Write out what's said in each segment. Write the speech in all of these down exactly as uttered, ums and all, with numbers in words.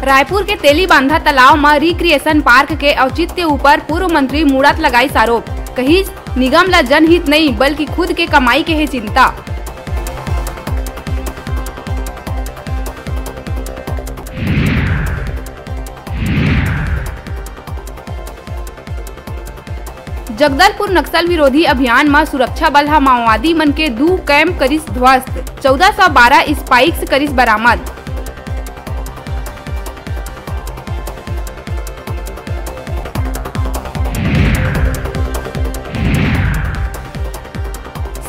रायपुर के तेलीबांधा तालाब म रिक्रिएशन पार्क के औचित्य ऊपर पूर्व मंत्री मुड़त लगाइस आरोप, कहिस, निगम ल जनहित नइ, बल्कि खुद के कमाई के हे चिंता। जगदलपुर नक्सल विरोधी अभियान म सुरक्षा बल ह माओवादी मन के दू कैंप करिस ध्वस्त, चौदह सौ बारह स्पाइक्स करिस बरामद।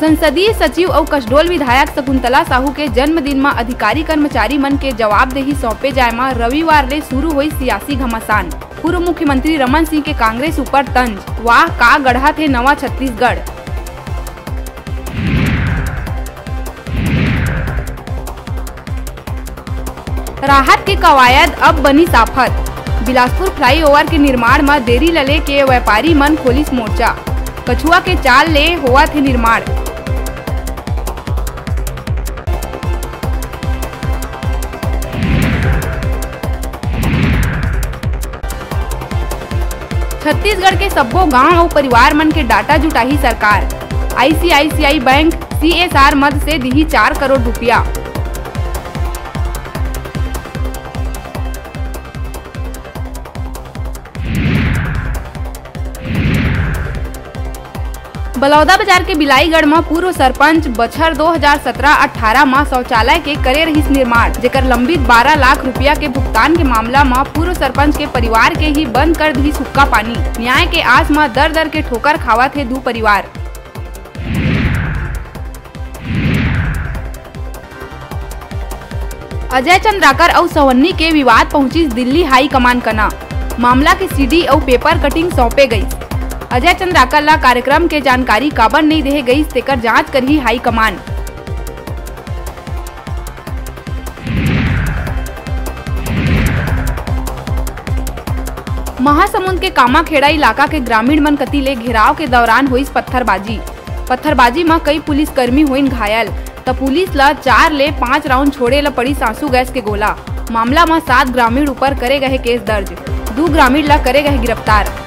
संसदीय सचिव अउ कसडोल विधायक शकुंतला साहू के जन्मदिन म अधिकारी कर्मचारी मन के जवाबदेही सौंपे जाय म रविवार ले शुरू होइस सियासी घमासान। पूर्व मुख्यमंत्री रमन सिंह के कांग्रेस ऊपर तंज, वाह का गढ़त हे नवा छत्तीसगढ़। राहत के कवायद अब बनिस आफत। बिलासपुर फ्लाईओवर के निर्माण म देरी ल लेके व्यापारी मन खोलिस मोर्चा। कछुआ के चाल ले होवत हे निर्माण। छत्तीसगढ़ के सब्बो गांव अउ परिवार मन के डाटा जुटाही सरकार। आईसीआईसीआई बैंक सीएसआर मद से दिही चार करोड़ रुपया। बलौदाबाजार के बिलाईगढ़ म पूर्व सरपंच बछर दो हज़ार सतरा अठारह म शौचालय के करे रहिस निर्माण, जेकर लंबित बारह लाख रुपया के भुगतान के मामला म पूर्व सरपंच के परिवार के ही बंद कर दिहिस हुक्का पानी। न्याय के आस म दर दर के ठोकर खावत हे दू परिवार। अजय चंद्राकर अउ सवन्नी के विवाद पहुंचिस दिल्ली हाई कमान कना। मामला के सीडी अउ पेपर कटिंग सौंपे गइस। अजय चंद्राकर ला कार्यक्रम के जानकारी काबर नइ देहे गइस, तेकर जांच करही हाई कमान। महासमुंद के कामाखेड़ा इलाका के ग्रामीण मन कति ले घेराव के दौरान होइस पत्थरबाजी। पत्थरबाजी म कई पुलिसकर्मी होइन घायल, त पुलिस ल चार ले पांच राउंड छोड़े ल पड़िस आंसू गैस के गोला। मामला म सात ग्रामीण ऊपर करे गए केस दर्ज, दू ग्रामीण ल करे गए गिरफ्तार।